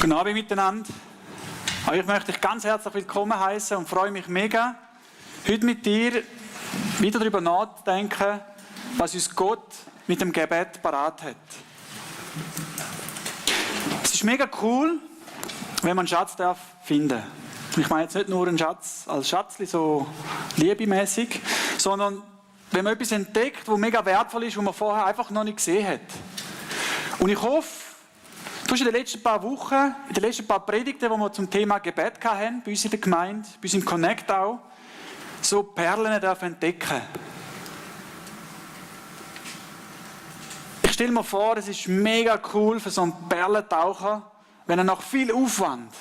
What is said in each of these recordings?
Guten Abend miteinander. Ich möchte dich ganz herzlich willkommen heißen und freue mich mega, heute mit dir wieder darüber nachzudenken, was uns Gott mit dem Gebet parat hat. Es ist mega cool, wenn man einen Schatz finden darf. Ich meine jetzt nicht nur einen Schatz als Schatzli, so liebemäßig, sondern wenn man etwas entdeckt, das mega wertvoll ist, was man vorher einfach noch nicht gesehen hat. Und ich hoffe, du hast in den letzten paar Wochen, in den letzten paar Predigten, die wir zum Thema Gebet hatten, bei uns in der Gemeinde, bei uns im Connect auch, so Perlen entdecken. Ich stelle mir vor, es ist mega cool für so einen Perlentaucher, wenn er nach viel Aufwand,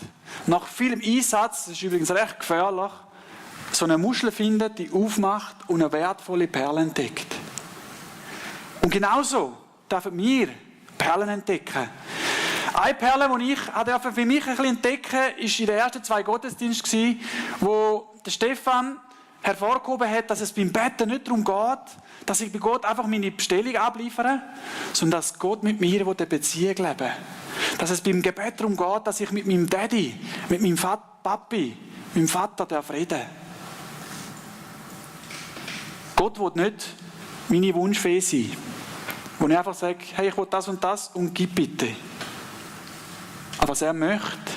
nach vielem Einsatz, das ist übrigens recht gefährlich, so eine Muschel findet, die aufmacht und eine wertvolle Perle entdeckt. Und genauso dürfen wir Perlen entdecken. Eine Perle, die ich für mich ein bisschen entdecken durfte, war in den ersten 2 Gottesdiensten, wo der Stefan hervorgehoben hat, dass es beim Betten nicht darum geht, dass ich bei Gott einfach meine Bestellung abliefere, sondern dass Gott mit mir eine Beziehung leben will. Dass es beim Gebet darum geht, dass ich mit meinem Daddy, mit meinem Papi, mit meinem Vater reden darf. Gott will nicht meine Wunschfee sein, wo ich einfach sage, hey, ich will das und gib bitte. Aber was er möchte,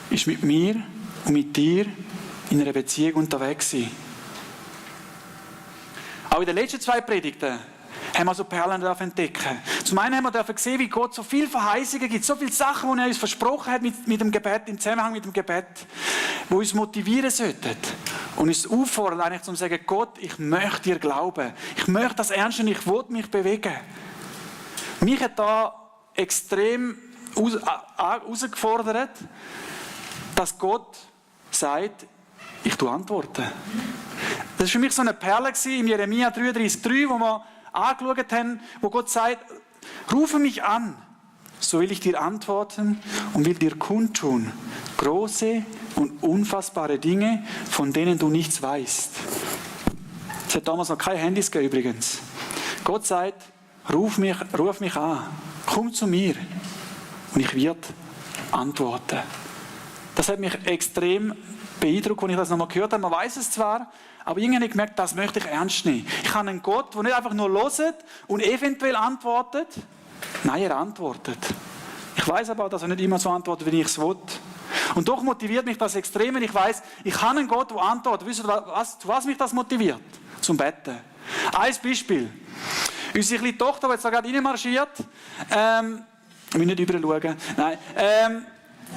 ist mit mir und mit dir in einer Beziehung unterwegs sein. Auch in den letzten 2 Predigten haben wir so Perlen entdecken. Zum einen haben wir gesehen, wie Gott so viele Verheißungen gibt, so viele Sachen, die er uns versprochen hat mit dem Gebet, im Zusammenhang mit dem Gebet, die uns motivieren sollten und uns auffordern, eigentlich zu sagen, Gott, ich möchte dir glauben. Ich möchte das ernst und ich will mich bewegen. Mich hat da extrem herausgefordert, dass Gott sagt, ich antworte. Das war für mich so eine Perle in Jeremia 33,3, wo wir angeschaut haben, wo Gott sagt, rufe mich an, so will ich dir antworten und will dir kundtun, große und unfassbare Dinge, von denen du nichts weißt. Es hat damals noch keine Handys gegeben übrigens. Gott sagt, ruf mich an, komm zu mir und ich werde antworten. Das hat mich extrem beeindruckt, als ich das nochmal gehört habe. Man weiß es zwar, aber irgendwie habe ich gemerkt, das möchte ich ernst nehmen. Ich habe einen Gott, der nicht einfach nur hört und eventuell antwortet. Nein, er antwortet. Ich weiß aber auch, dass er nicht immer so antwortet, wie ich es will. Und doch motiviert mich das extrem, wenn ich weiß, ich habe einen Gott, der antwortet. Wisst ihr, zu was mich das motiviert? Zum Betten. Ein Beispiel. Unsere kleine Tochter, die jetzt da gerade reinmarschiert, ich will nicht überschauen. Nein.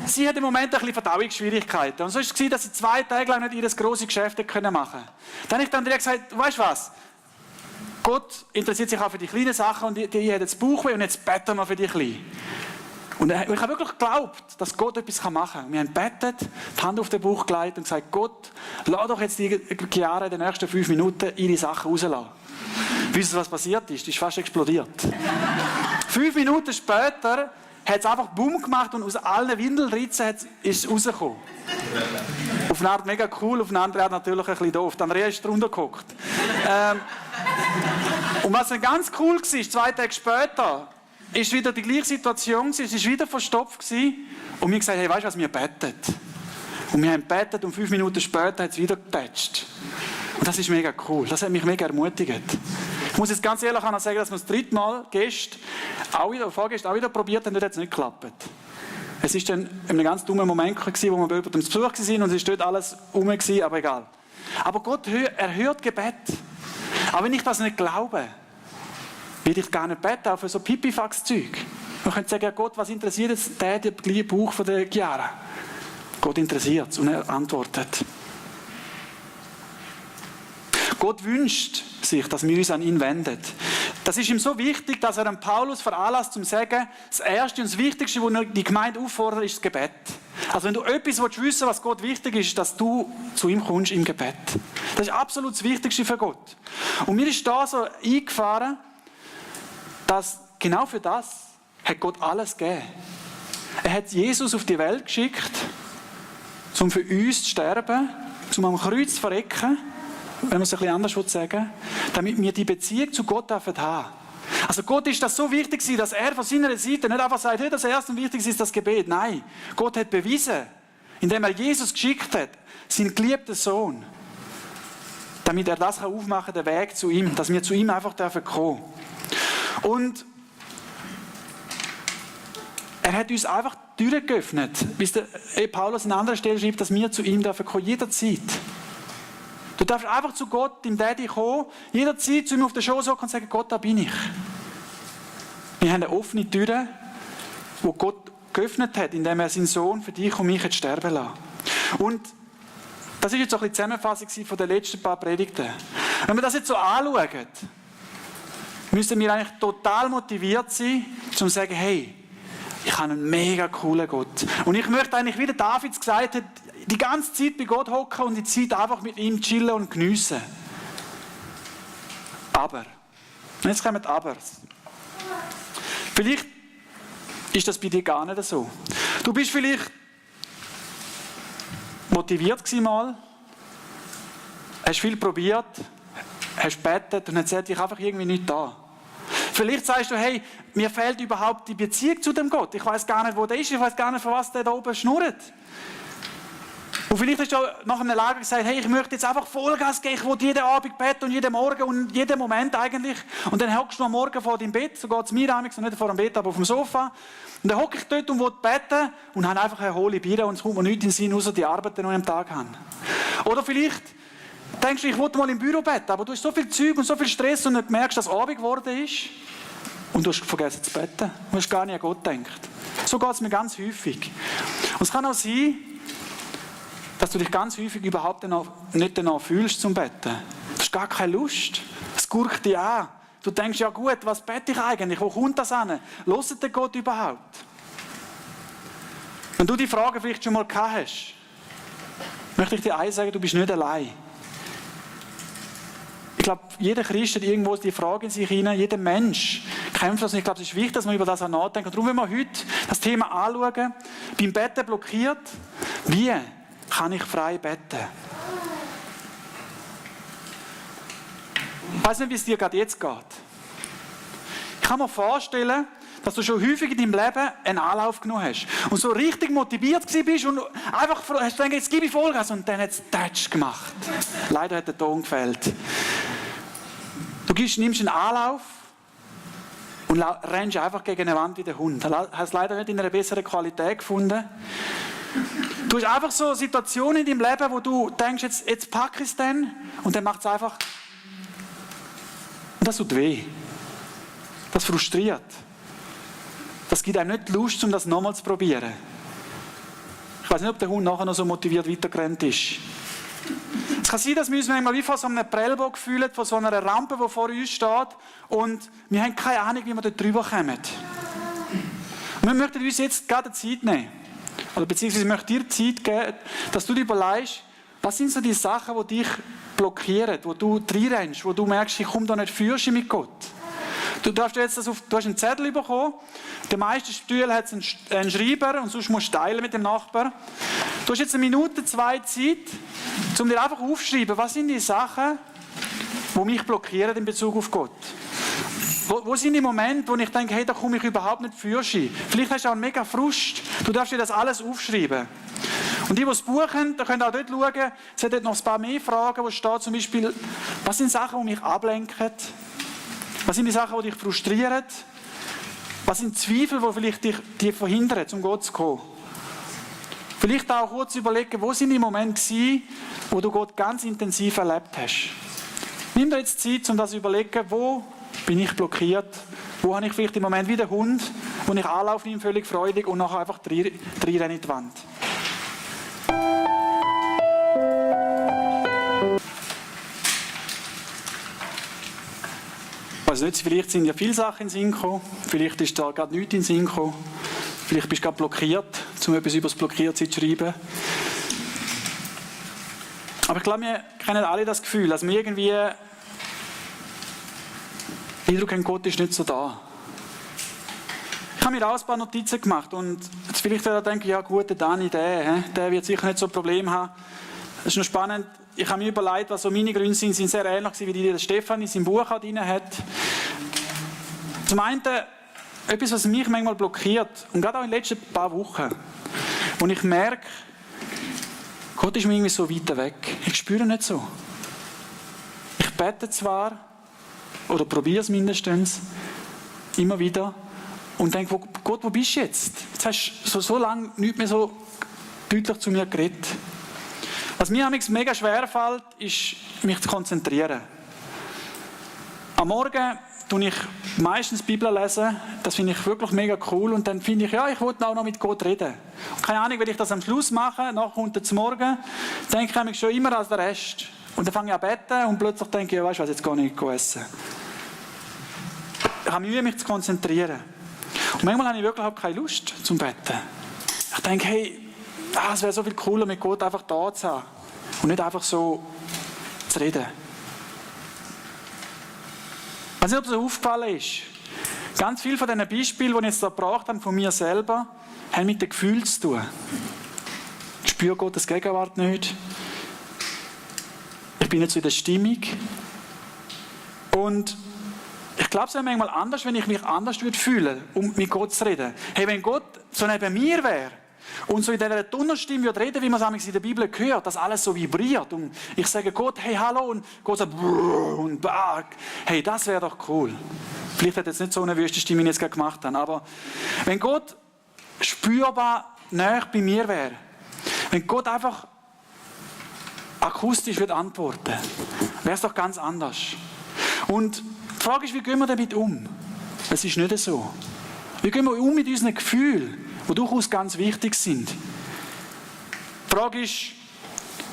Sie hat im Moment ein bisschen Verdauungsschwierigkeiten. Und so war es, dass sie 2 Tage lang nicht ihr grosses Geschäft machen konnte. Dann habe ich ihr gesagt, weißt du was? Gott interessiert sich auch für die kleinen Sachen und die hat jetzt Bauchweh und jetzt beten wir für die Kleinen. Und ich habe wirklich geglaubt, dass Gott etwas machen kann. Wir haben gebetet, die Hand auf den Bauch gelegt und gesagt, Gott, lass doch jetzt die Chiara in den nächsten 5 Minuten ihre Sachen rauslassen. Wisst ihr, was passiert ist? Die ist fast explodiert. 5 Minuten später hat es einfach Boom gemacht und aus allen Windelritzen ist es rausgekommen. Auf eine Art mega cool, auf eine andere Art natürlich ein bisschen doof. Andrea ist drunter geguckt. Und was dann ganz cool war, 2 Tage später, ist wieder die gleiche Situation, es war wieder verstopft und wir haben gesagt, hey, weißt du was, wir beten. Und wir haben gebetet und 5 Minuten später hat es wieder gepatcht. Und das ist mega cool, das hat mich mega ermutigt. Ich muss jetzt ganz ehrlich sagen, dass wir das 3. Mal vorgestern auch wieder probiert haben, und hat es nicht geklappt. Es war dann ein ganz dummer Moment, wo wir bei jemandem zu Besuch waren und es war dort alles rum, aber egal. Aber Gott erhört Gebet. Aber wenn ich das nicht glaube, will ich gar nicht beten, auch für so Pipifax-Zeug. Man könnte sagen, ja Gott, was interessiert jetzt der Bauch von der Chiara? Gott interessiert es und er antwortet. Gott wünscht sich, dass wir uns an ihn wenden. Das ist ihm so wichtig, dass er Paulus veranlasst, um zu sagen, das Erste und das Wichtigste, was die Gemeinde auffordert, ist das Gebet. Also wenn du etwas wissen willst, was Gott wichtig ist, dass du zu ihm kommst im Gebet. Das ist absolut das Wichtigste für Gott. Und mir ist da so eingefahren, dass genau für das hat Gott alles gegeben. Er hat Jesus auf die Welt geschickt, um für uns zu sterben, um am Kreuz zu verrecken, wenn man es ein bisschen anders sagen will, damit wir die Beziehung zu Gott haben dürfen. Also Gott ist das so wichtig gewesen, dass er von seiner Seite nicht einfach sagt, hey, das erste und wichtigste ist das Gebet. Nein, Gott hat bewiesen, indem er Jesus geschickt hat, seinen geliebten Sohn, damit er das aufmachen kann, den Weg zu ihm, dass wir zu ihm einfach kommen dürfen. Und er hat uns einfach die Türen geöffnet, bis Paulus an anderer Stelle schreibt, dass wir zu ihm kommen dürfen, jederzeit. Du darfst einfach zu Gott, dem Daddy, kommen, jederzeit zu ihm auf den Schoß hocken und sagen, Gott, da bin ich. Wir haben eine offene Tür, die Gott geöffnet hat, indem er seinen Sohn für dich und mich hat sterben lassen. Und das ist jetzt auch ein bisschen die Zusammenfassung von den letzten paar Predigten. Wenn wir das jetzt so anschauen, müssen wir eigentlich total motiviert sein, um zu sagen, hey, ich habe einen mega coolen Gott. Und ich möchte eigentlich, wie der David gesagt hat, die ganze Zeit bei Gott hocken und die Zeit einfach mit ihm chillen und geniessen. Aber, und jetzt kommen die Abers. Vielleicht ist das bei dir gar nicht so. Du bist vielleicht motiviert gewesen mal, hast viel probiert, hast gebetet und dann zählt dich einfach irgendwie nicht da. Vielleicht sagst du, hey, mir fehlt überhaupt die Beziehung zu dem Gott. Ich weiß gar nicht, wo der ist, ich weiß gar nicht, von was der da oben schnurrt. Und vielleicht hast du nach einem Lager gesagt, hey, ich möchte jetzt einfach Vollgas geben, ich will jeden Abend beten und jeden Morgen und jeden Moment eigentlich. Und dann hockst du am Morgen vor deinem Bett, so geht es mir amigs, nicht vor dem Bett, aber auf dem Sofa. Und dann hocke ich dort und will beten und habe einfach eine hohle Bier und es kommt mir nichts in den Sinn, außer die Arbeit, die ich am Tag habe. Oder vielleicht denkst du, ich wollte mal im Büro beten, aber du hast so viel Zeug und so viel Stress und du merkst, dass es Abend geworden ist und du hast vergessen zu beten. Du hast gar nicht an Gott gedacht. So geht es mir ganz häufig. Und es kann auch sein, dass du dich ganz häufig überhaupt nicht danach fühlst zum Betten. Du hast gar keine Lust. Es gurkt dich an. Du denkst, ja gut, was bete ich eigentlich? Wo kommt das an? Hört der Gott überhaupt? Wenn du die Frage vielleicht schon mal gehabt hast, möchte ich dir eins sagen, du bist nicht allein. Ich glaube, jeder Christ hat irgendwo die Frage in sich hinein, jeder Mensch kämpft das. Und ich glaube, es ist wichtig, dass man über das auch nachdenkt. Und darum wollen wir heute das Thema anschauen, beim Betten blockiert, wie kann ich frei beten? Ich weiß nicht, wie es dir gerade jetzt geht. Ich kann mir vorstellen, dass du schon häufig in deinem Leben einen Anlauf genommen hast und so richtig motiviert bist und einfach hast gedacht, jetzt gebe ich Vollgas und dann hat es Touch gemacht. Leider hat der Ton gefehlt. Du nimmst einen Anlauf und rennst einfach gegen eine Wand wie der Hund. Du hast es leider nicht in einer besseren Qualität gefunden. Du hast einfach so Situationen in deinem Leben, wo du denkst, jetzt packe ich es dann und dann macht es einfach. Und das tut weh. Das frustriert. Das gibt einem nicht Lust, um das nochmal zu probieren. Ich weiß nicht, ob der Hund nachher noch so motiviert weitergerannt ist. Es kann sein, dass wir uns manchmal wie vor so einem Prellbock fühlen, von so einer Rampe, die vor uns steht und wir haben keine Ahnung, wie wir dort drüber kommen. Und wir möchten uns jetzt gerade Zeit nehmen. Oder beziehungsweise ich möchte dir Zeit geben, dass du dir überlegst, was sind so die Sachen, die dich blockieren, wo du reinrennst, wo du merkst, ich komme da nicht fürschen mit Gott. Du hast einen Zettel bekommen, der meiste Stuhl hat einen Schreiber und sonst musst du teilen mit dem Nachbar. Du hast jetzt 1 Minute, 2 Zeit, um dir einfach aufzuschreiben, was sind die Sachen, die mich blockieren in Bezug auf Gott. Wo sind die Momente, wo ich denke, hey, da komme ich überhaupt nicht fürschen. Vielleicht hast du auch einen mega Frust. Du darfst dir das alles aufschreiben. Und die es buchen, da können auch dort schauen, es hat dort noch ein paar mehr Fragen, wo steht zum Beispiel, was sind Sachen, die mich ablenken? Was sind die Sachen, die dich frustrieren? Was sind Zweifel, die vielleicht dich verhindern, zum Gott zu kommen? Vielleicht auch kurz überlegen, wo sind die Momente gewesen, wo du Gott ganz intensiv erlebt hast. Nimm dir jetzt Zeit, um das zu überlegen, wo bin ich blockiert? Wo habe ich vielleicht im Moment wie der Hund, wo ich Anlauf nehme, völlig freudig und nachher einfach reinrenne in die Wand. Also nicht, vielleicht sind ja viele Sachen in den Sinn gekommen, vielleicht ist da gerade nichts in den Sinn gekommen, vielleicht bist du gerade blockiert, um etwas über das Blockiertsein zu schreiben. Aber ich glaube, wir kennen alle das Gefühl, dass wir irgendwie Eindruck haben, Gott ist nicht so da. Ich habe mir auch ein paar Notizen gemacht und jetzt vielleicht denke ich, ja gut, der Dani, der wird sicher nicht so ein Problem haben. Das ist noch spannend. Ich habe mir überlegt, was so meine Gründe sind sehr ähnlich wie die der Stefan in seinem Buch drin hat. Zum einen, etwas, was mich manchmal blockiert, und gerade auch in den letzten paar Wochen, wo ich merke, Gott ist mir irgendwie so weit weg. Ich spüre nicht so. Ich bete zwar, oder probiere es mindestens, immer wieder, und denke, Gott, wo bist du jetzt? Jetzt hast du so lange nichts mehr so deutlich zu mir geredet. Was mir mega schwer fällt, ist, mich zu konzentrieren. Am Morgen tue ich meistens die Bibel lesen. Das finde ich wirklich mega cool. Und dann finde ich, ja, ich wollte auch noch mit Gott reden. Und keine Ahnung, wenn ich das am Schluss mache, nachher kommt er zum Morgen, denke ich mich schon immer als der Rest. Und dann fange ich an zu beten und plötzlich denke ich, ja, weißt du was, jetzt gar nicht essen. Ich habe Mühe, mich zu konzentrieren. Und manchmal habe ich wirklich keine Lust zum Betten. Ich denke, hey, es wäre so viel cooler, mit Gott einfach da zu haben. Und nicht einfach so zu reden. Ich weiß nicht, ob es euch aufgefallen ist. Ganz viele von diesen Beispielen, die ich jetzt da gebracht habe, von mir selber, haben mit den Gefühlen zu tun. Ich spüre Gottes Gegenwart nicht. Ich bin nicht so in der Stimmung. Und ich glaube, es wäre manchmal anders, wenn ich mich anders fühlen würde, um mit Gott zu reden. Hey, wenn Gott so neben mir wäre und so in dieser Tunnelstimme würde reden, wie man es in der Bibel hört, dass alles so vibriert und ich sage Gott, hey, hallo, und Gott sagt, und hey, das wäre doch cool. Vielleicht hat jetzt nicht so eine wüste Stimme, wie ich jetzt gerade gemacht habe, aber wenn Gott spürbar nahe bei mir wäre, wenn Gott einfach akustisch würde antworten, wäre es doch ganz anders. Und die Frage ist, wie gehen wir damit um? Es ist nicht so. Wie gehen wir um mit unseren Gefühlen, die durchaus ganz wichtig sind? Die Frage ist,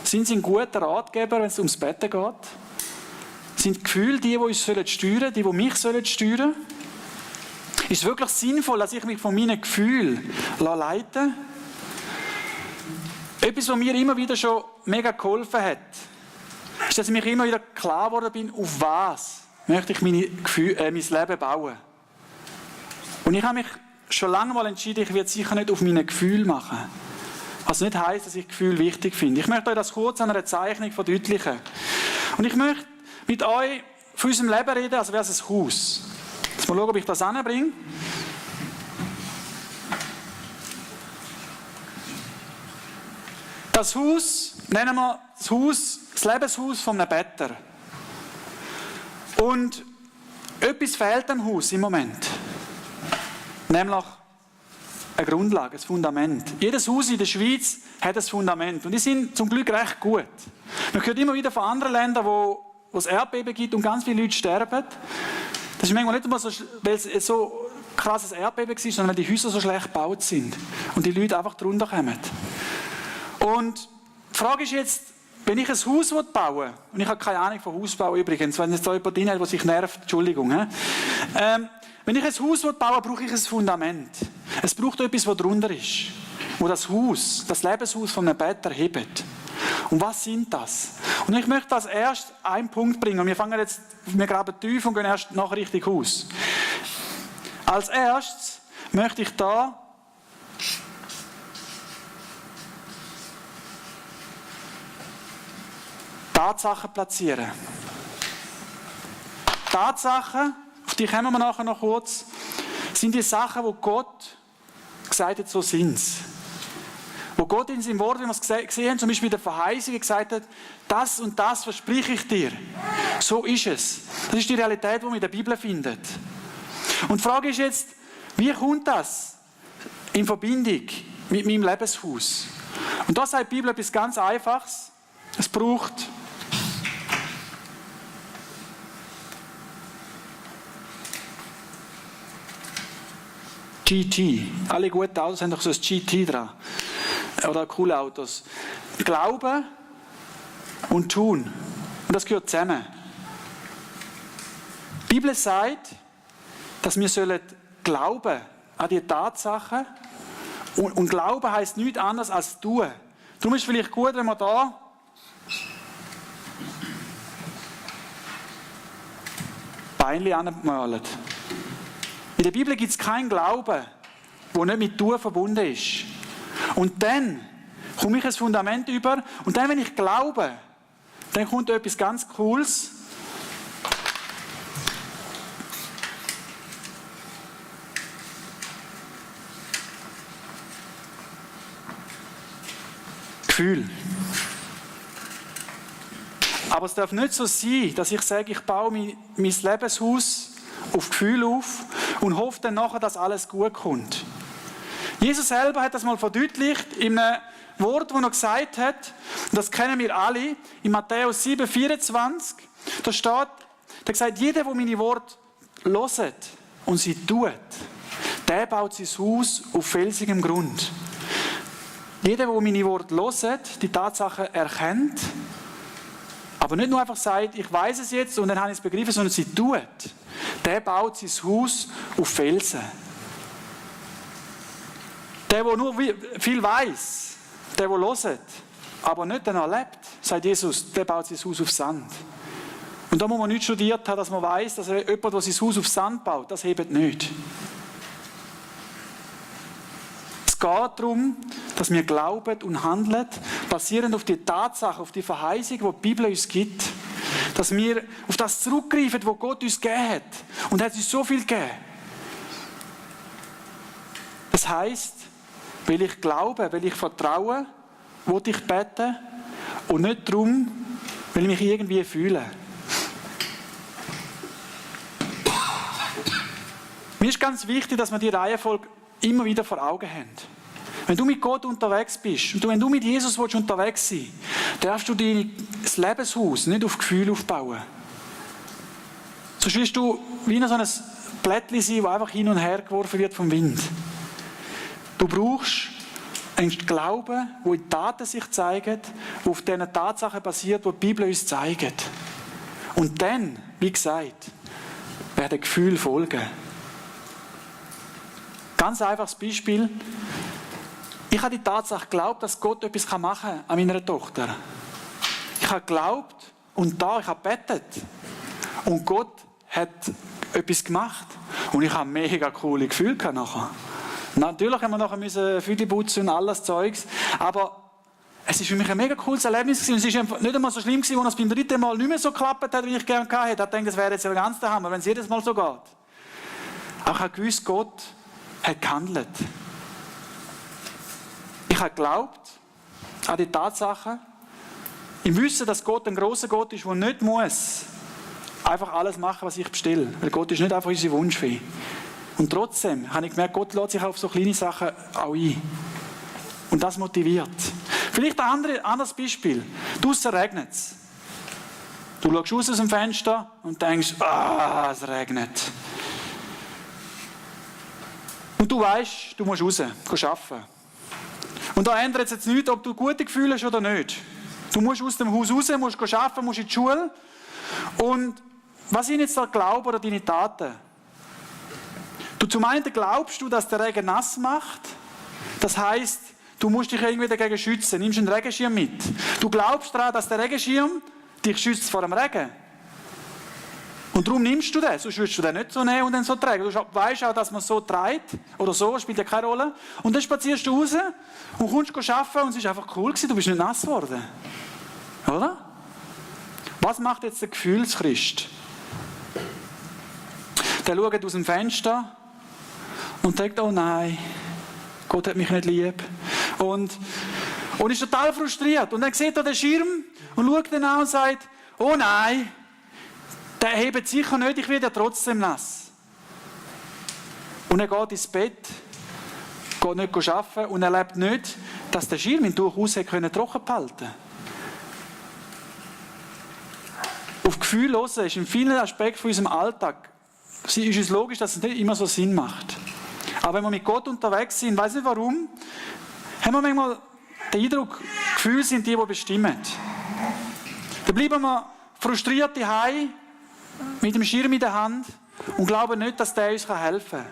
sind sie ein guter Ratgeber, wenn es ums Betten geht? Sind die Gefühle die uns steuern sollen, die mich steuern sollen? Ist es wirklich sinnvoll, dass ich mich von meinen Gefühlen leiten lasse? Etwas, was mir immer wieder schon mega geholfen hat, ist, dass ich mir immer wieder klar geworden bin, auf was möchte ich mein Leben bauen. Und ich habe mich schon lange mal entschieden, ich werde sicher nicht auf meine Gefühle machen. Was nicht heisst, dass ich Gefühle wichtig finde. Ich möchte euch das kurz an einer Zeichnung verdeutlichen. Und ich möchte mit euch von unserem Leben reden, als wäre es ein Haus. Jetzt mal schauen, ob ich das anbringe. Das Haus, nennen wir das Lebenshaus von einem Better. Und etwas fehlt am Haus im Moment. Nämlich eine Grundlage, ein Fundament. Jedes Haus in der Schweiz hat ein Fundament. Und die sind zum Glück recht gut. Man hört immer wieder von anderen Ländern, wo es Erdbeben gibt und ganz viele Leute sterben. Das ist manchmal nicht immer so, weil es so ein krasses Erdbeben war, sondern weil die Häuser so schlecht gebaut sind. Und die Leute einfach drunter kommen. Und die Frage ist jetzt, wenn ich ein Haus bauen will, und ich habe keine Ahnung von Hausbau übrigens, wenn jetzt da jemand drin hat, der sich nervt, Entschuldigung. Wenn ich ein Haus bauen will, brauche ich ein Fundament. Es braucht etwas, was drunter ist, wo das Haus, das Lebenshaus von einem Better hebt. Und was sind das? Und ich möchte als erst einen Punkt bringen. Und wir graben tief und gehen erst nachher richtig Haus. Als erstes möchte ich da Tatsachen platzieren. Tatsachen, auf die kommen wir nachher noch kurz, sind die Sachen, wo Gott gesagt hat, so sind es. Wo Gott in seinem Wort, wie wir es gesehen haben, zum Beispiel in der Verheißung gesagt hat, das und das verspreche ich dir. So ist es. Das ist die Realität, die man in der Bibel findet. Und die Frage ist jetzt, wie kommt das in Verbindung mit meinem Lebenshaus? Und da sagt die Bibel etwas ganz Einfaches. Es braucht GT. Alle guten Autos haben doch so ein GT dran. Oder coole Autos. Glauben und tun. Und das gehört zusammen. Die Bibel sagt, dass wir glauben an die Tatsachen. Und Glauben heisst nichts anderes als tun. Darum ist es vielleicht gut, wenn wir da Beinchen anmalen. In der Bibel gibt es keinen Glauben, der nicht mit Tun verbunden ist. Und dann komme ich ein Fundament über und dann, wenn ich glaube, dann kommt etwas ganz Cooles. Gefühl. Aber es darf nicht so sein, dass ich sage, ich baue mein Lebenshaus auf Gefühl auf und hoffe dann nachher, dass alles gut kommt. Jesus selber hat das mal verdeutlicht in einem Wort, das er gesagt hat, und das kennen wir alle, in Matthäus 7,24, da steht, er hat gesagt, jeder, der meine Worte hört und sie tut, der baut sein Haus auf felsigem Grund. Jeder, der meine Worte hört, die Tatsache erkennt, aber nicht nur einfach sagt, ich weiß es jetzt und dann habe ich es begriffen, sondern sie tut, der baut sein Haus auf Felsen. Der nur viel weiß, der hört, aber nicht danach lebt, sagt Jesus, der baut sein Haus auf Sand. Und da muss man nicht studiert haben, dass man weiß, dass jemand, der sein Haus auf Sand baut, das hebt nicht. Es geht darum, dass wir glauben und handeln, basierend auf die Tatsache, auf die Verheißung, die die Bibel uns gibt. Dass wir auf das zurückgreifen, was Gott uns gegeben hat. Und er hat uns so viel gegeben. Das heisst, weil ich glaube, weil ich vertraue, will ich beten und nicht darum, weil ich mich irgendwie fühle. Mir ist ganz wichtig, dass wir die Reihenfolge immer wieder vor Augen haben. Wenn du mit Gott unterwegs bist und wenn du mit Jesus unterwegs sein willst, darfst du dein Lebenshaus nicht auf Gefühl aufbauen. Sonst wirst du wie so ein Blättchen sein, das einfach hin und her geworfen wird vom Wind. Du brauchst einen Glauben, der in Taten sich zeigt, der auf diesen Tatsachen basiert, die die Bibel uns zeigt. Und dann, wie gesagt, werden Gefühle folgen. Ganz einfaches Beispiel. Ich habe die Tatsache geglaubt, dass Gott etwas machen kann an meiner Tochter. Ich habe geglaubt und ich habe gebetet. Und Gott hat etwas gemacht. Und ich habe mega coole Gefühle nachher. Natürlich haben wir nachher Füße putzen und alles Zeugs. Aber es war für mich ein mega cooles Erlebnis gewesen. Und es war nicht einmal so schlimm gewesen, als es beim dritten Mal nicht mehr so geklappt hat, wie ich gerne gehabt hätte. Ich dachte, das wäre jetzt ein ganz der Hammer, wenn es jedes Mal so geht. Aber ich habe gewusst, Gott hat gehandelt. Ich habe geglaubt an die Tatsache, im Wissen, dass Gott ein grosser Gott ist, der nicht muss einfach alles machen, was ich bestelle. Weil Gott ist nicht einfach unsere Wunschfee. Und trotzdem habe ich gemerkt, Gott lässt sich auf so kleine Sachen auch ein. Und das motiviert. Vielleicht ein anderes Beispiel. Draussen regnet es. Du schaust aus dem Fenster und denkst, es regnet. Und du weißt, du musst raus, arbeiten. Und da ändert es jetzt nichts, ob du gute Gefühle hast oder nicht. Du musst aus dem Haus raus, musst arbeiten, musst in die Schule. Und was ich jetzt da glaube, oder deine Taten? Du zum einen glaubst du, dass der Regen nass macht. Das heisst, du musst dich irgendwie dagegen schützen. Nimmst einen Regenschirm mit. Du glaubst daran, dass der Regenschirm dich schützt vor dem Regen. Und darum nimmst du den, sonst würdest du den nicht so nehmen und dann so tragen. Du weißt auch, dass man es so trägt, oder so, spielt ja keine Rolle. Und dann spazierst du raus und kommst arbeiten und es ist einfach cool gewesen, du bist nicht nass geworden. Oder? Was macht jetzt der Gefühlschrist? Der schaut aus dem Fenster und denkt, oh nein, Gott hat mich nicht lieb. Und ist total frustriert. Und dann sieht er den Schirm und schaut ihn an und sagt, oh nein, der hebt sicher nicht, ich werde ja trotzdem nass. Und er geht ins Bett, geht nicht arbeiten und erlebt nicht, dass der Schirm ihn durchaus trocken behalten konnte. Auf Gefühl hören ist in vielen Aspekten von unserem Alltag, ist uns logisch, dass es nicht immer so Sinn macht. Aber wenn wir mit Gott unterwegs sind, weiss nicht warum, haben wir manchmal den Eindruck, Gefühle sind die bestimmen. Dann bleiben wir frustriert daheim, mit dem Schirm in der Hand und glauben nicht, dass der uns helfen kann.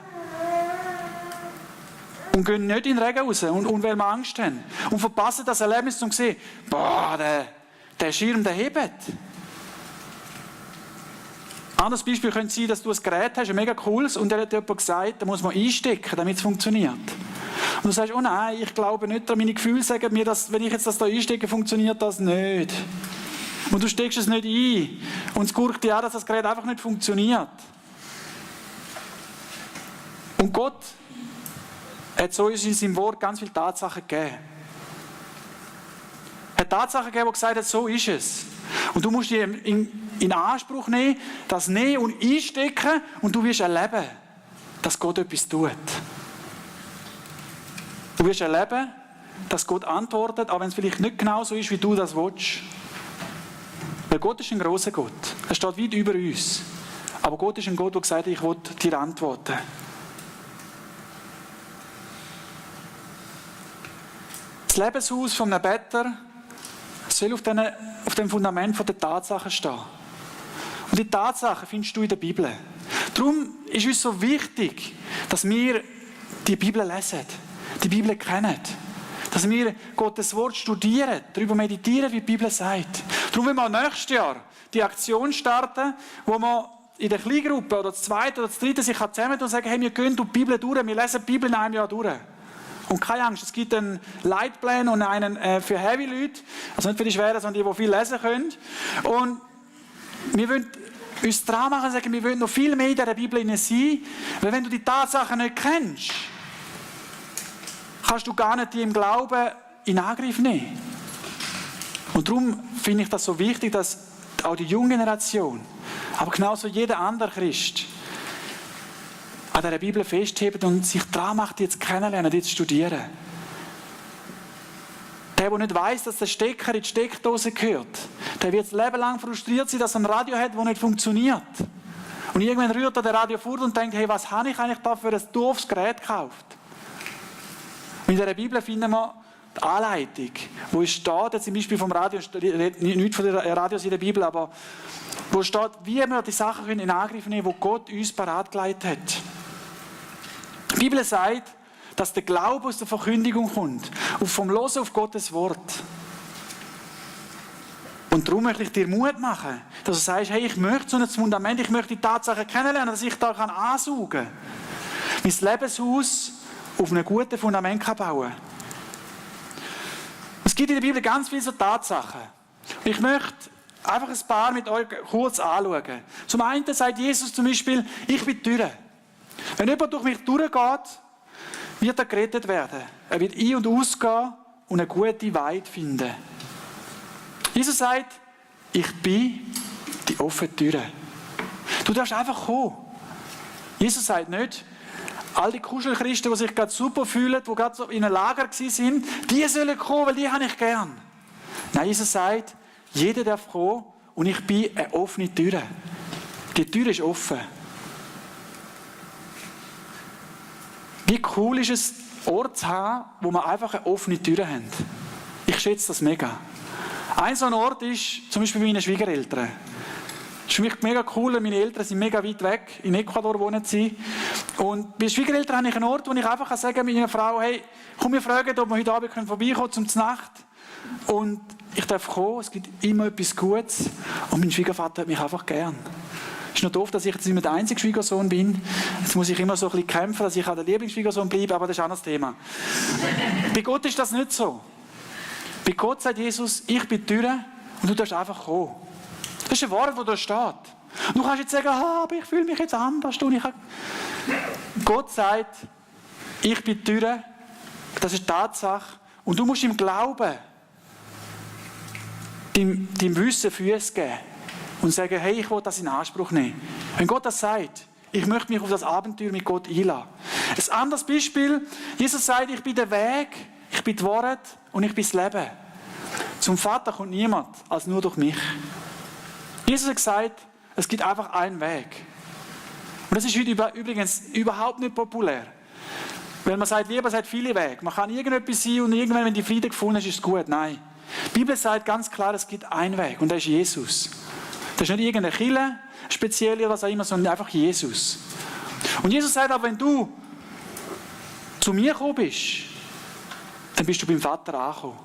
Und gehen nicht in den Regen raus und weil wir Angst haben. Und verpassen das Erlebnis, um zu sehen, der Schirm, der hebt. Ein anderes Beispiel könnte sein, dass du ein Gerät hast, ein mega cooles, und der hat jemand gesagt, da muss man einstecken, damit es funktioniert. Und du sagst, oh nein, ich glaube nicht daran, meine Gefühle sagen mir, dass, wenn ich jetzt das da einstecke, funktioniert das nicht. Und du steckst es nicht ein. Und es guckt dir an, dass das Gerät einfach nicht funktioniert. Und Gott hat so in seinem Wort ganz viele Tatsachen gegeben. eine Tatsache gegeben, die gesagt hat, so ist es. Und du musst die in Anspruch nehmen, das nehmen und einstecken und du wirst erleben, dass Gott etwas tut. Du wirst erleben, dass Gott antwortet, auch wenn es vielleicht nicht genau so ist, wie du das willst. Weil Gott ist ein grosser Gott. Er steht weit über uns. Aber Gott ist ein Gott, der gesagt hat, ich will dir antworten. Das Lebenshaus von einem Better soll auf dem Fundament der Tatsachen stehen. Und die Tatsachen findest du in der Bibel. Darum ist es so wichtig, dass wir die Bibel lesen, die Bibel kennen. Dass wir Gottes Wort studieren, darüber meditieren, wie die Bibel sagt. Darum wollen wir nächstes Jahr die Aktion starten, wo man in der Kleingruppe oder das zweite oder das dritte sich zusammen und sagen, hey, wir gehen durch die Bibel durch, wir lesen die Bibel in einem Jahr durch. Und keine Angst, es gibt einen Leitplan und einen für Heavy Leute, also nicht für die Schweren, sondern die viel lesen können. Und wir wollen uns dran machen und sagen, wir wollen noch viel mehr in dieser Bibel sein, weil wenn du die Tatsachen nicht kennst, kannst du gar nicht die im Glauben in Angriff nehmen. Und darum finde ich das so wichtig, dass auch die junge Generation, aber genauso jeder andere Christ, an dieser Bibel festhebt und sich dran macht, die zu kennenlernen, die zu studieren. Der nicht weiss, dass der Stecker in die Steckdose gehört, der wird das Leben lang frustriert sein, dass er ein Radio hat, das nicht funktioniert. Und irgendwann rührt er das Radio fort und denkt, hey, was habe ich eigentlich da für ein doofes Gerät gekauft? Und in dieser Bibel finden wir die Anleitung, wo es steht, zum Beispiel vom Radio, nicht von der Radios in der Bibel, aber wo steht, wie wir die Sachen in Angriff nehmen können, die Gott uns bereitgelegt hat. Die Bibel sagt, dass der Glaube aus der Verkündigung kommt und vom Hören auf Gottes Wort. Und darum möchte ich dir Mut machen, dass du sagst, hey, ich möchte so ein Fundament, ich möchte die Tatsachen kennenlernen, dass ich da ansaugen kann. Mein Lebenshaus auf einem guten Fundament bauen kann. Es gibt in der Bibel ganz viele so Tatsachen. Ich möchte einfach ein paar mit euch kurz anschauen. Zum einen sagt Jesus zum Beispiel, ich bin die Tür. Wenn jemand durch mich durchgeht, wird er gerettet werden. Er wird ein- und ausgehen und eine gute Weide finden. Jesus sagt, ich bin die offene Tür. Du darfst einfach kommen. Jesus sagt nicht, all die Kuschelchristen, die sich gerade super fühlen, die gerade so in einem Lager waren, die sollen kommen, weil die habe ich gern. Nein, Jesus sagt, jeder darf kommen und ich bin eine offene Tür. Die Tür ist offen. Wie cool ist es, einen Ort zu haben, wo wir einfach eine offene Tür haben. Ich schätze das mega. Ein so ein Ort ist zum Beispiel bei meinen Schwiegereltern. Das ist für mich mega cool, meine Eltern sind mega weit weg, in Ecuador wohnen sie. Und bei Schwiegereltern habe ich einen Ort, wo ich einfach sagen kann meiner Frau, hey, komm, wir fragen, ob wir heute Abend vorbeikommen zum Znacht. Und ich darf kommen, es gibt immer etwas Gutes. Und mein Schwiegervater hat mich einfach gern. Es ist noch doof, dass ich jetzt nicht mehr der einzige Schwiegersohn bin. Jetzt muss ich immer so ein bisschen kämpfen, dass ich auch der Lieblingsschwiegersohn bleibe, aber das ist ein anderes Thema. Bei Gott ist das nicht so. Bei Gott sagt Jesus, ich bin die Tür und du darfst einfach kommen. Das ist ein Wort, das da steht. Und du kannst jetzt sagen, aber ich fühle mich jetzt anders. Gott sagt, ich bin die Tür, das ist Tatsache. Und du musst im Glauben, deinem Wissen Füße geben und sagen, hey, ich will das in Anspruch nehmen. Wenn Gott das sagt, ich möchte mich auf das Abenteuer mit Gott einlassen. Ein anderes Beispiel, Jesus sagt, ich bin der Weg, ich bin die Wahrheit und ich bin das Leben. Zum Vater kommt niemand als nur durch mich. Jesus hat gesagt, es gibt einfach einen Weg. Und das ist heute übrigens überhaupt nicht populär. Weil man sagt, lieber sagt viele Wege. Man kann irgendetwas sein und irgendwann, wenn die Frieden gefunden ist, ist es gut. Nein. Die Bibel sagt ganz klar, es gibt einen Weg und der ist Jesus. Das ist nicht irgendeine Kirche, speziell oder was auch immer, sondern einfach Jesus. Und Jesus sagt auch, wenn du zu mir gekommen bist, dann bist du beim Vater angekommen.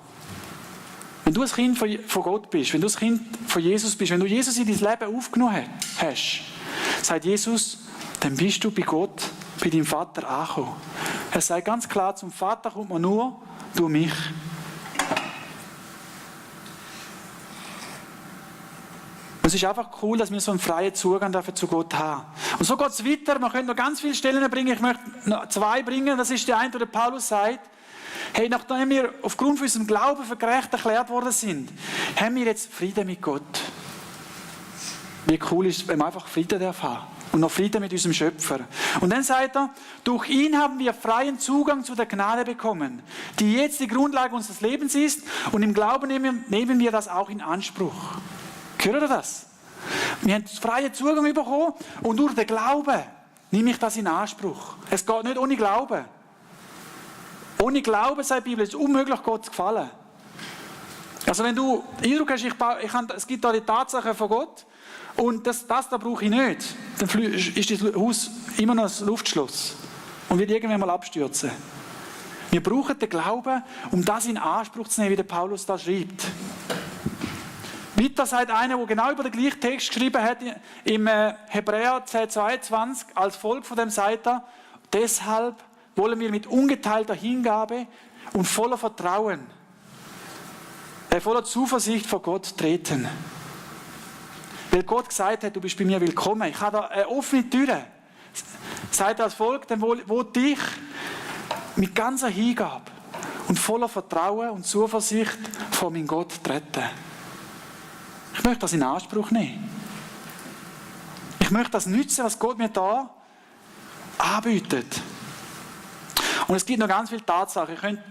Wenn du ein Kind von Gott bist, wenn du ein Kind von Jesus bist, wenn du Jesus in dein Leben aufgenommen hast, sagt Jesus, dann bist du bei Gott, bei deinem Vater angekommen. Er sagt ganz klar, zum Vater kommt man nur durch mich. Es ist einfach cool, dass wir so einen freien Zugang dafür zu Gott haben. Und so geht es weiter. Man könnte noch ganz viele Stellen bringen. Ich möchte noch 2 bringen. Das ist der eine, wo der Paulus sagt, Hey, nachdem wir aufgrund von unserem Glauben für gerecht erklärt worden sind, haben wir jetzt Frieden mit Gott. Wie cool ist es, wenn wir einfach Frieden haben und noch Frieden mit unserem Schöpfer. Und dann sagt er, durch ihn haben wir freien Zugang zu der Gnade bekommen, die jetzt die Grundlage unseres Lebens ist, und im Glauben nehmen wir das auch in Anspruch. Hört ihr das? Wir haben freien Zugang bekommen und durch den Glauben nehme ich das in Anspruch. Es geht nicht ohne Glauben. Ohne Glauben, sagt die Bibel, ist es unmöglich, Gott zu gefallen. Also wenn du den Eindruck hast, es gibt da die Tatsachen von Gott und das da brauche ich nicht, dann ist das Haus immer noch ein Luftschloss und wird irgendwann mal abstürzen. Wir brauchen den Glauben, um das in Anspruch zu nehmen, wie der Paulus da schreibt. Weiter sagt einer, der genau über den gleichen Text geschrieben hat, im Hebräer 10,22, als Folge von dem sagt er, deshalb wollen wir mit ungeteilter Hingabe und voller Vertrauen, voller Zuversicht vor Gott treten. Weil Gott gesagt hat, du bist bei mir willkommen. Ich habe da eine offene Tür. Sagt er als Volk, dann wo dich mit ganzer Hingabe und voller Vertrauen und Zuversicht vor meinen Gott treten. Ich möchte das in Anspruch nehmen. Ich möchte das nutzen, was Gott mir da anbietet. Und es gibt noch ganz viele Tatsachen. Ich könnte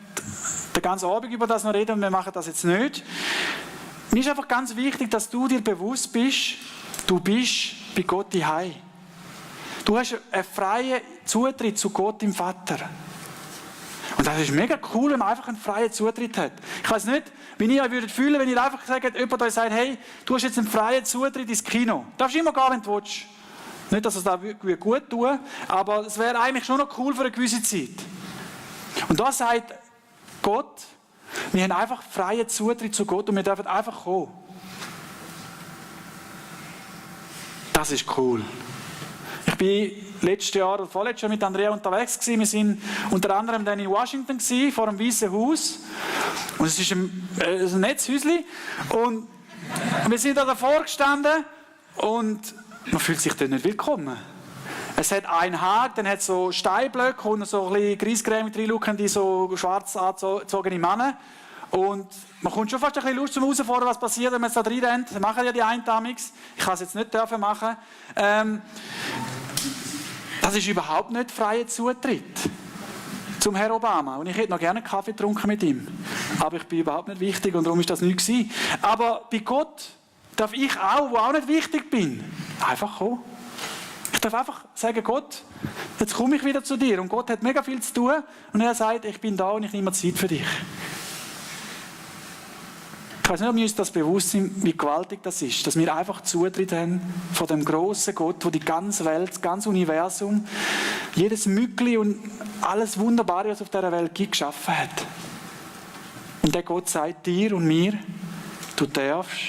den ganzen Abend über das noch reden, und wir machen das jetzt nicht. Mir ist einfach ganz wichtig, dass du dir bewusst bist, du bist bei Gott daheim. Du hast einen freien Zutritt zu Gott, im Vater. Und das ist mega cool, wenn man einfach einen freien Zutritt hat. Ich weiß nicht, wie ihr euch würdet fühlen, wenn ihr einfach sagt, jemand euch sagt, hey, du hast jetzt einen freien Zutritt ins Kino. Du darfst immer gehen, wenn du willst. Nicht, dass es da gut tut, aber es wäre eigentlich schon noch cool für eine gewisse Zeit. Und da sagt Gott, wir haben einfach freien Zutritt zu Gott und wir dürfen einfach kommen. Das ist cool. Ich bin letztes Jahr oder vorletztes Jahr mit Andrea unterwegs gewesen. Wir sind unter anderem dann in Washington gewesen, vor einem Weißen Haus. Und es ist ein nettes Häuschen. Und wir sind da davor gestanden und man fühlt sich dort nicht willkommen. Es hat einen Hag, dann hat es so Steinblöcke und so ein bisschen Greisgräme reinschauen, die so schwarz angezogene Männer. Und man kommt schon fast ein bisschen Lust zum Herausfordern, was passiert, wenn man jetzt da rein rennt. Das machen ja die Eintamix. Ich kann es jetzt nicht dürfen machen. Das ist überhaupt nicht freier Zutritt zum Herrn Obama. Und ich hätte noch gerne einen Kaffee getrunken mit ihm. Aber ich bin überhaupt nicht wichtig und darum ist das nicht gewesen. Aber bei Gott darf ich auch, wo auch nicht wichtig bin, einfach kommen. Ich darf einfach sagen, Gott, jetzt komme ich wieder zu dir. Und Gott hat mega viel zu tun. Und er sagt, ich bin da und ich nehme Zeit für dich. Ich weiß nicht, ob wir uns das bewusst sind, wie gewaltig das ist, dass wir einfach Zutritt haben von dem grossen Gott, der die ganze Welt, das ganze Universum, jedes Mückli und alles Wunderbare, was auf dieser Welt gibt, geschaffen hat. Und der Gott sagt dir und mir, du darfst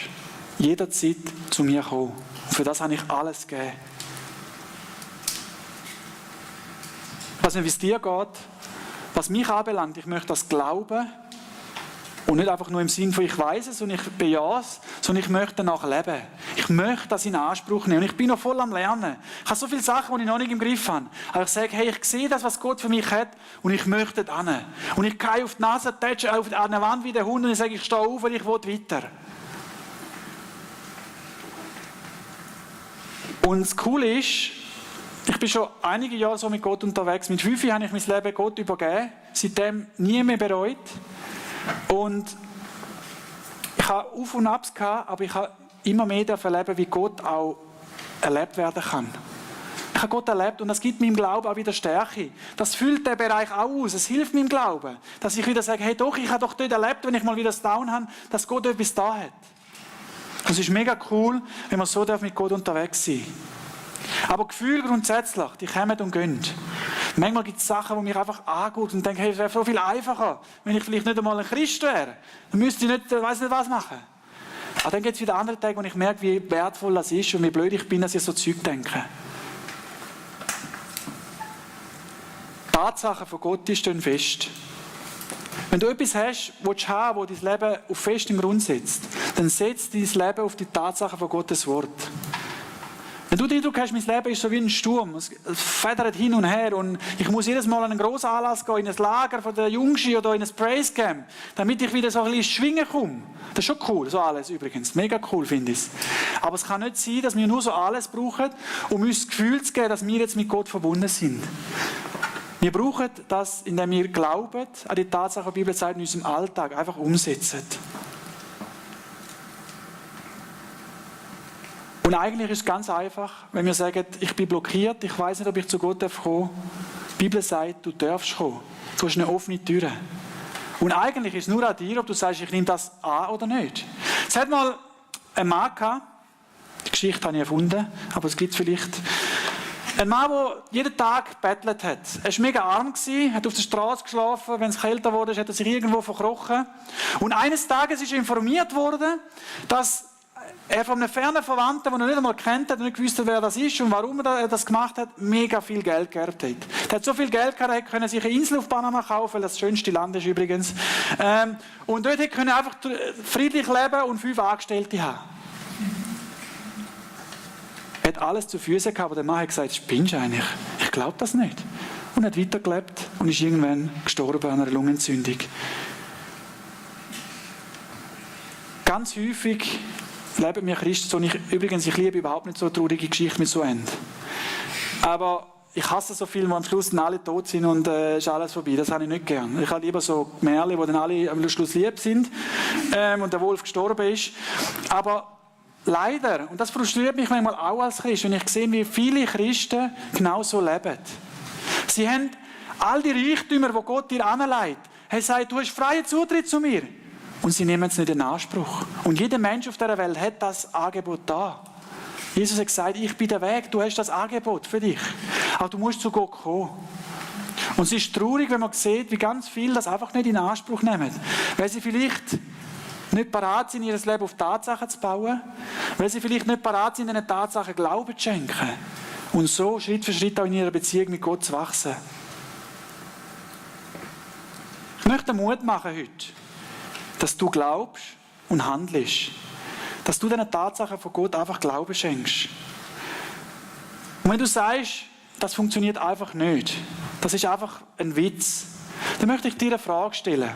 jederzeit zu mir kommen. Und für das habe ich alles gegeben. Ich weiß nicht, wie es dir geht. Was mich anbelangt, ich möchte das glauben und nicht einfach nur im Sinn von ich weiß es und ich bejahe es, sondern ich möchte danach leben. Ich möchte das in Anspruch nehmen. Und ich bin noch voll am Lernen. Ich habe so viele Sachen, die ich noch nicht im Griff habe. Aber ich sage, hey, ich sehe das, was Gott für mich hat und ich möchte da hin. Und ich gehe auf die Nase, tätsche an der Wand wie der Hund und ich sage, ich stehe auf und ich will weiter. Und das Coole ist, ich bin schon einige Jahre so mit Gott unterwegs. Mit 5 habe ich mein Leben Gott übergeben. Seitdem nie mehr bereut. Und ich habe Auf und Abs gehabt, aber ich habe immer mehr erleben, wie Gott auch erlebt werden kann. Ich habe Gott erlebt und das gibt meinem Glauben auch wieder Stärke. Das füllt den Bereich auch aus. Es hilft meinem Glauben, dass ich wieder sage, hey doch, ich habe doch dort erlebt, wenn ich mal wieder das Down habe, dass Gott etwas da hat. Es ist mega cool, wenn man so mit Gott unterwegs sein darf. Aber Gefühle grundsätzlich, die kommen und gehen. Manchmal gibt es Sachen, die mich einfach angehen und denke, hey, es wäre so viel einfacher, wenn ich vielleicht nicht einmal ein Christ wäre. Dann müsste ich nicht, weiss nicht was machen. Aber dann gibt es wieder andere Tage, wo ich merke, wie wertvoll das ist und wie blöd ich bin, dass ich so Zeug denke. Tatsachen von Gott stehen fest. Wenn du etwas hast, das du haben, das dein Leben auf festem Grund setzt, dann setzt dein Leben auf die Tatsachen von Gottes Wort. Wenn du den Eindruck hast, mein Leben ist so wie ein Sturm, es federt hin und her und ich muss jedes Mal an einen grossen Anlass gehen, in ein Lager von der Jungschi oder in ein Praise Camp, damit ich wieder so ein bisschen schwingen komme. Das ist schon cool, so alles übrigens. Mega cool finde ich es. Aber es kann nicht sein, dass wir nur so alles brauchen, um uns das Gefühl zu geben, dass wir jetzt mit Gott verbunden sind. Wir brauchen das, indem wir glauben, an die Tatsache, die die Bibel sagt, in unserem Alltag einfach umsetzen. Und eigentlich ist es ganz einfach, wenn wir sagen, ich bin blockiert, ich weiß nicht, ob ich zu Gott kommen darf. Die Bibel sagt, du darfst kommen. Du hast eine offene Tür. Und eigentlich ist es nur an dir, ob du sagst, ich nehme das an oder nicht. Es hat mal einen Mann gehabt, die Geschichte habe ich erfunden, aber es gibt es vielleicht. Ein Mann, der jeden Tag gebettelt hat. Er war mega arm, hat auf der Straße geschlafen, wenn es kälter wurde, hat er sich irgendwo verkrochen. Und eines Tages ist er informiert worden, dass er von einem fernen Verwandten, den er nicht einmal kennt hat und nicht gewusst hat, wer das ist und warum er das gemacht hat, mega viel Geld geerbt hat. Er hat so viel Geld gehabt, er konnte sich eine Insel auf Panama kaufen, weil das das schönste Land ist übrigens. Und dort konnte er einfach friedlich leben und 5 Angestellte haben. Er hat alles zu Füßen gehabt, aber der Mann hat gesagt, spinnst du eigentlich? Ich glaube das nicht. Und hat weitergelebt und ist irgendwann gestorben an einer Lungenentzündung. Ganz häufig leben wir Christen so. Ich liebe überhaupt nicht so traurige Geschichten mit so Ende. Aber ich hasse so viel, wo am Schluss dann alle tot sind und ist alles vorbei. Das habe ich nicht gern. Ich habe lieber so Märchen, wo dann alle am Schluss lieb sind und der Wolf gestorben ist. Aber leider, und das frustriert mich manchmal auch als Christ, wenn ich sehe, wie viele Christen genau so leben. Sie haben all die Reichtümer, die Gott dir anlegt. Er sagt, du hast freien Zutritt zu mir. Und sie nehmen es nicht in Anspruch. Und jeder Mensch auf dieser Welt hat das Angebot da. Jesus hat gesagt, ich bin der Weg, du hast das Angebot für dich. Aber du musst zu Gott kommen. Und es ist traurig, wenn man sieht, wie ganz viele das einfach nicht in Anspruch nehmen. Weil sie vielleicht nicht bereit sind, ihr Leben auf Tatsachen zu bauen. Weil sie vielleicht nicht bereit sind, diesen Tatsachen Glauben zu schenken. Und so Schritt für Schritt auch in ihrer Beziehung mit Gott zu wachsen. Ich möchte Mut machen heute, dass du glaubst und handelst. Dass du diesen Tatsachen von Gott einfach Glauben schenkst. Und wenn du sagst, das funktioniert einfach nicht, das ist einfach ein Witz, dann möchte ich dir eine Frage stellen.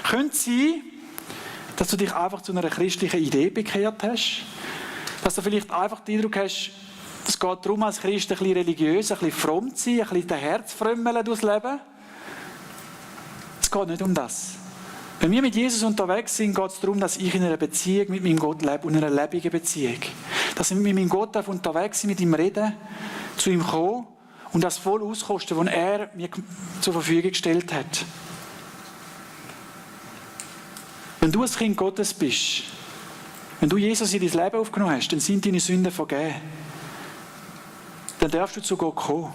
Könnte es sein, dass du dich einfach zu einer christlichen Idee bekehrt hast? Dass du vielleicht einfach den Eindruck hast, es geht darum, als Christ ein bisschen religiös, ein bisschen fromm zu sein, ein bisschen dein Herz frömmeln durchs Leben? Es geht nicht um das. Wenn wir mit Jesus unterwegs sind, geht es darum, dass ich in einer Beziehung mit meinem Gott lebe und in einer lebendigen Beziehung. Dass ich mit meinem Gott unterwegs bin, mit ihm reden, zu ihm kommen und das voll auskosten, was er mir zur Verfügung gestellt hat. Wenn du ein Kind Gottes bist, wenn du Jesus in dein Leben aufgenommen hast, dann sind deine Sünden vergeben. Dann darfst du zu Gott kommen.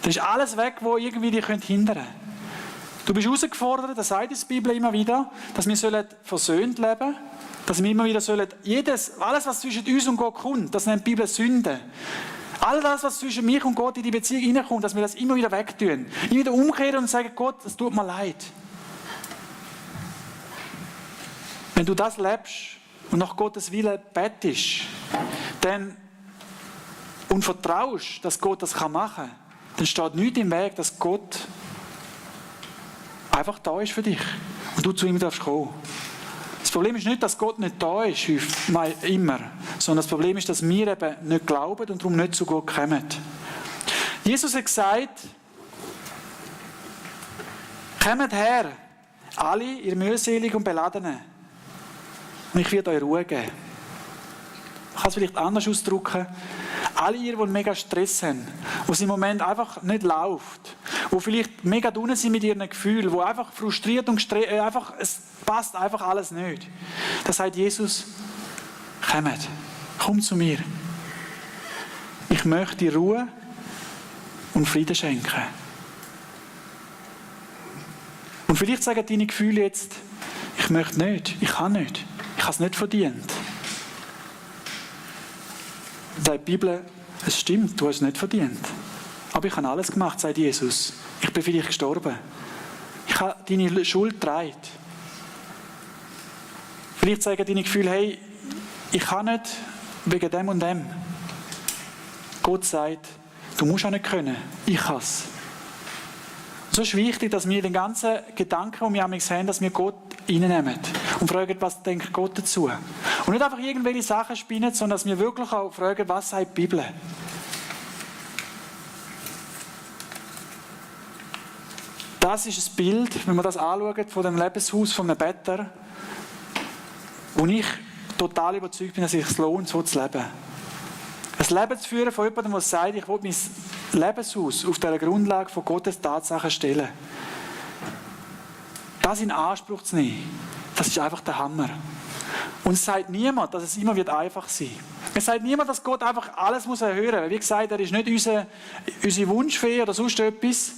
Dann ist alles weg, was irgendwie dich hindern könnte. Du bist herausgefordert, das sagt die Bibel immer wieder, dass wir versöhnt leben sollen, dass wir immer wieder alles, was zwischen uns und Gott kommt, das nennt die Bibel Sünde. All das, was zwischen mich und Gott in die Beziehung hineinkommt, dass wir das immer wieder wegtun. Immer wieder umkehren und sagen, Gott, es tut mir leid. Wenn du das lebst und nach Gottes Willen bettest, und vertraust, dass Gott das machen kann, dann steht nichts im Weg, dass Gott einfach da ist für dich und du zu ihm darfst kommen. Das Problem ist nicht, dass Gott nicht da ist, immer, sondern das Problem ist, dass wir eben nicht glauben und darum nicht zu Gott kommen. Jesus hat gesagt, kommt her, alle, ihr mühselig und Beladenen, und ich werde euch Ruhe geben. Ich kann es vielleicht anders ausdrücken. Alle ihr, die mega Stress haben, wo es im Moment einfach nicht läuft, wo vielleicht mega unten sind mit ihren Gefühlen, wo einfach frustriert und es passt einfach alles nicht. Da sagt Jesus, komm zu mir. Ich möchte dir Ruhe und Frieden schenken. Und vielleicht sagen deine Gefühle jetzt, ich möchte nicht, ich kann nicht, ich habe es nicht verdient. Sagt die Bibel, es stimmt, du hast es nicht verdient. Aber ich habe alles gemacht, sagt Jesus. Ich bin für dich gestorben. Ich habe deine Schuld getragen. Vielleicht sagen deine Gefühle, hey, ich kann nicht wegen dem und dem. Gott sagt, du musst auch nicht können, ich kann es. So ist wichtig, dass wir den ganzen Gedanken, die wir haben, dass wir Gott reinnehmen und fragen, was denkt Gott dazu. Und nicht einfach irgendwelche Sachen spinnen, sondern dass wir wirklich auch fragen, was sagt die Bibel. Das ist ein Bild, wenn man das anschaut, von dem Lebenshaus von einem Better, wo ich total überzeugt bin, dass es sich lohnt, so zu leben. Ein Leben zu führen von jemandem, der sagt, ich will mein Lebenshaus auf der Grundlage von Gottes Tatsachen stellen. Das in Anspruch zu nehmen, das ist einfach der Hammer. Und es sagt niemand, dass es immer wird einfach sein wird. Es sagt niemand, dass Gott einfach alles muss erhören muss. Wie gesagt, er ist nicht unsere Wunschfee oder sonst etwas.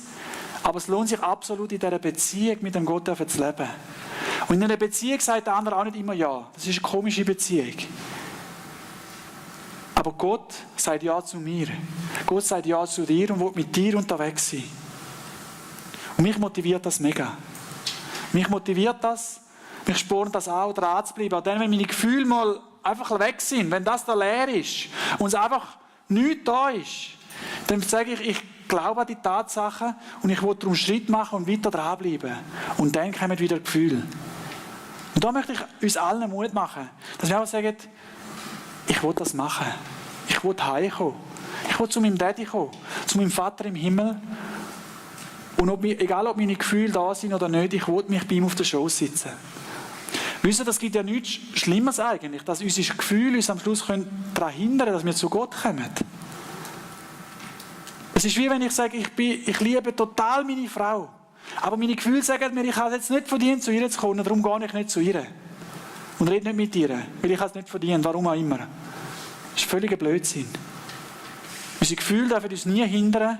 Aber es lohnt sich absolut, in dieser Beziehung mit dem Gott zu leben. Und in einer Beziehung sagt der andere auch nicht immer Ja. Das ist eine komische Beziehung. Aber Gott sagt Ja zu mir. Gott sagt Ja zu dir und will mit dir unterwegs sein. Und mich motiviert das mega. Mich motiviert das, mich spornt das auch, dran zu bleiben. Auch dann, wenn meine Gefühle mal einfach weg sind, wenn das da leer ist und es einfach nichts da ist, dann sage ich glaube an die Tatsachen und ich will darum Schritt machen und weiter dranbleiben. Und dann kommen wieder Gefühle. Und da möchte ich uns allen Mut machen, dass wir auch sagen, ich will das machen. Ich will heimkommen. Ich will zu meinem Daddy kommen, zu meinem Vater im Himmel. Und egal, ob meine Gefühle da sind oder nicht, ich will mich bei ihm auf der Schoß sitzen. Wisst ihr, das gibt ja nichts Schlimmeres eigentlich, dass unsere Gefühle uns am Schluss daran hindern können, dass wir zu Gott kommen. Es ist wie wenn ich sage, ich liebe total meine Frau. Aber meine Gefühle sagen mir, ich habe es jetzt nicht verdient, zu ihr zu kommen, darum gehe ich nicht zu ihr. Und rede nicht mit ihr, weil ich es nicht verdient, warum auch immer. Das ist völliger Blödsinn. Unsere Gefühle dürfen uns nie hindern.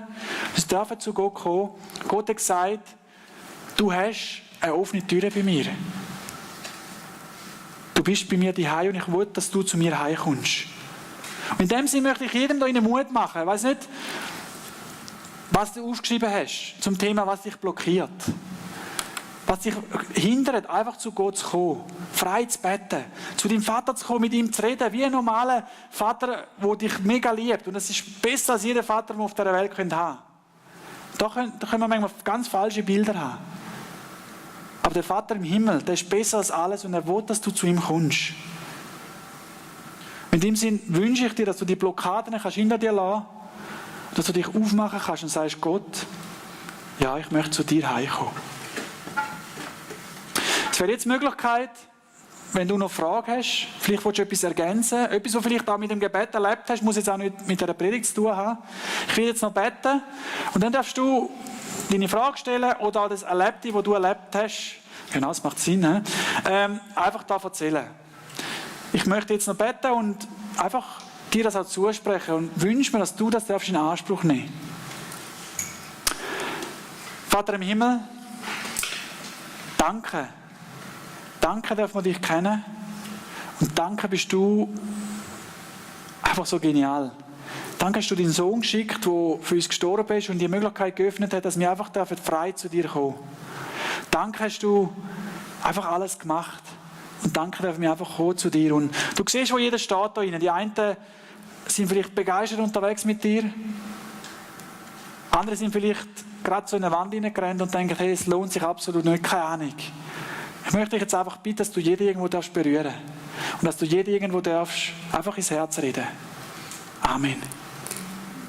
Wir dürfen zu Gott kommen. Gott hat gesagt, du hast eine offene Tür bei mir. Du bist bei mir daheim und ich will, dass du zu mir heimkommst. Und in dem Sinne möchte ich jedem da Mut machen. Ich weiss nicht, was du aufgeschrieben hast zum Thema, was dich blockiert. Was dich hindert, einfach zu Gott zu kommen, frei zu beten, zu deinem Vater zu kommen, mit ihm zu reden, wie ein normaler Vater, der dich mega liebt. Und das ist besser als jeder Vater, den wir auf dieser Welt haben können. Da können wir manchmal ganz falsche Bilder haben. Aber der Vater im Himmel, der ist besser als alles und er will, dass du zu ihm kommst. In dem Sinn wünsche ich dir, dass du die Blockaden hinter dir lassen kannst, dass du dich aufmachen kannst und sagst, Gott, ja, ich möchte zu dir heimkommen. Es wäre jetzt die Möglichkeit, wenn du noch Fragen hast, vielleicht willst du etwas ergänzen, etwas, was vielleicht auch mit dem Gebet erlebt hast, muss jetzt auch nicht mit einer Predigt zu tun haben. Ich will jetzt noch beten und dann darfst du deine Frage stellen oder auch das Erlebte, was du erlebt hast, genau, das macht Sinn, einfach da erzählen. Ich möchte jetzt noch beten und einfach dir das auch zusprechen und wünsche mir, dass du das darfst in Anspruch nehmen. Vater im Himmel, danke. Danke, dürfen wir dich kennen. Und danke, bist du einfach so genial. Danke, hast du deinen Sohn geschickt, der für uns gestorben ist und die Möglichkeit geöffnet hat, dass wir einfach frei zu dir kommen. Danke, hast du einfach alles gemacht. Und danke, dürfen wir einfach kommen zu dir. Und du siehst, wo jeder steht da rein. Die einen sind vielleicht begeistert unterwegs mit dir. Andere sind vielleicht gerade so in eine Wand hineingerannt und denken, hey, es lohnt sich absolut nicht, keine Ahnung. Ich möchte dich jetzt einfach bitten, dass du jeden irgendwo berühren darfst. Und dass du jeden irgendwo darfst, einfach ins Herz reden. Amen.